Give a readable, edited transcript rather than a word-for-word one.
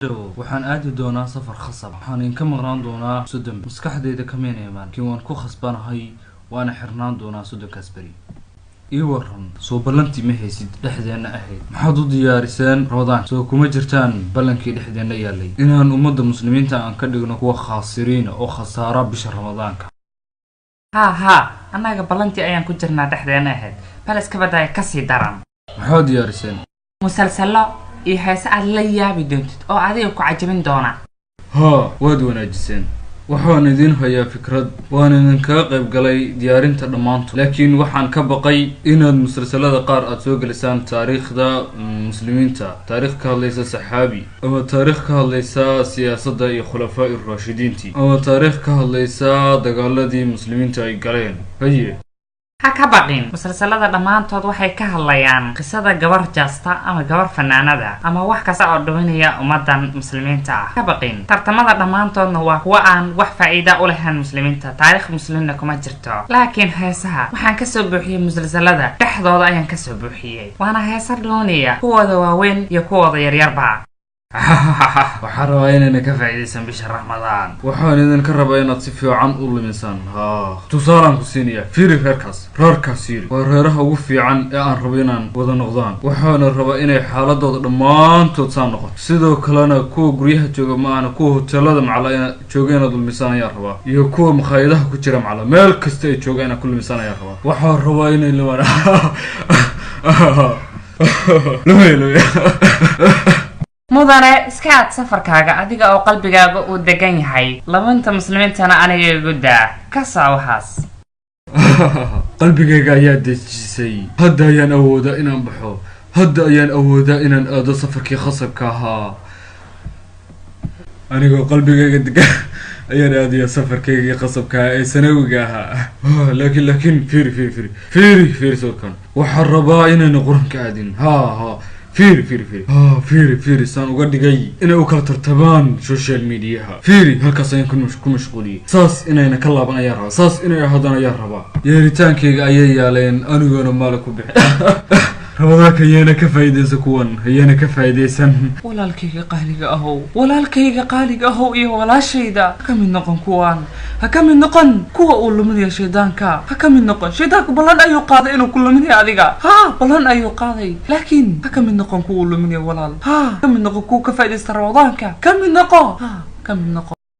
Waxaan aadi doonaa safar khasab, waxaan idinka maqnaan doonaa 30. Maskaxdayda kamayna imaan, laakiin waan ku khasbanahay, waana xirnaan doonaa 30kaas beri. Ii waran, soo ballantii ma haysid dhexdeenna ahayd? Maxaad u diyaariseen Ramadaan? Soo kuma jirtaan ballankii dhexdeenna yaalay inaan ummadda muslimiinta aan ka dhigno kuwa khaasiriina oo khasaara bisha Ramadaanka? Haa haa, annaga ballantii ayaan ku jirnaa dhexdeena ahayd, bal iska badaya kasii daran. Maxaad diyaariseen? Musalsalo iyo heese aad la yaabi doontid oo adiga ku cajabin doona. Haa, waad wanaajiseen. Waxaan idiin hayaa fikrad, waan idinkaga qayb galay diyaarinta dhammaantood, laakiin waxaan ka baqay inaad musalsalada qaar aad soo gelisaan taariikhda muslimiinta, taariikh ka hadlaysa saxaabi, ama taariikh ka hadlaysa siyaasadda iyo khulafaa'i raashidiintii, ama taariikh ka hadlaysa dagaaladii muslimiinta ay galeen. Haye. Ha ka baqin, musalsalada dhammaantood waxay ka hadlayaan qisada gabar jaasta ama gabar fanaanada ama wax kasta oo dhuminaya ummadan muslimiinta ah. Ha ka baqin, tartamada dhammaantoodna waa kuwa aan wax faa'iida u lahayn muslimiinta, taariikh muslimna kuma jirto. Laakiin heesaha waxaan kasoo buuxiyey musalsalada dhexdooda ayaan kasoo buuxiyey, waana heesa dhoonaya kuwooda waaweyn iyo kuwooda yaryarba. Waxaan rabaa inayna ka faa'iidaysan bisha Ramadaan. Waxaan idinka rabaa inaad si fiican u lumisaan. Haa, tusaalaan ku siinaya. Fiiri reerkaas, reerkaas fiiri, waa reeraha ugu fiican ee aan rabo inaan wada noqdaan. Waxaana rabaa inay xaaladooda dhammaantood saa noqoto. Sidoo kalena kuwa guryaha jooga ma ahna, kuwa hoteelada macala ina jooga inaad lumisaan ayaan rabaa, iyo kuwa makhaayadaha ku jira macala, meel kasta ay jooga inaad ku lumisaan ayaan rabaa. Waxaan rabaa inay lumaan. Lumay, lumay. Mudane, iska aad safarkaaga adiga oo qalbigaaga uu degan yahay. Labanta muslimiintana aniga igu daa, ka soco waxaas. Qalbigayga ayaa dejisay. Hadda ayaan awoodaa inaan baxo, hadda ayaan awoodaa inaan aado safarkii khasabka ahaa. Anigoo qalbigayga degan ayaan aadayaa safarkaygii khasabka ahaa ee sanawiga ahaa. Laakiin fiiri, fiiri, fiiri, fiiri, fiiri sawirkan. Waxaan rabaa inayna Qur-aanka aadin. Ha ha, fiiri, fiiri, fiiri, ha, fiiri, fiiri saan uga dhigay inay u kala tartamaan social mediaha. Fiiri, halkaas ayaan ku mashquuliyey. Saas inayna ka laaban ayaan rabaa, saas inay ahaadaan ayaan rabaa. Yeeritaankayga ayay yaaleen, anigoona maala ku bixin. Ramadaanka ayaana ka faa'iidaysan, kuwan ayaana ka faa'iidaysan. Walaalkayga qaaliga ahow, walaalkayga qaaliga ahow iyo walaashayda, ha ka mid noqon kuwaan, ha ka mid noqon kuwa uu luminaya shaydaanka. Ha ka mid noqon. Shaydaanku ballan ayuu qaaday inuu ku luminayo adiga. Ha, ballan ayuu qaaday, laakiin ha ka mid noqon kuwa uu luminayo, walaal. Ha ka mid noqon kuwa ka faa'iidaysta Ramadaanka. Ka mid noqo, ha ka mid noqon.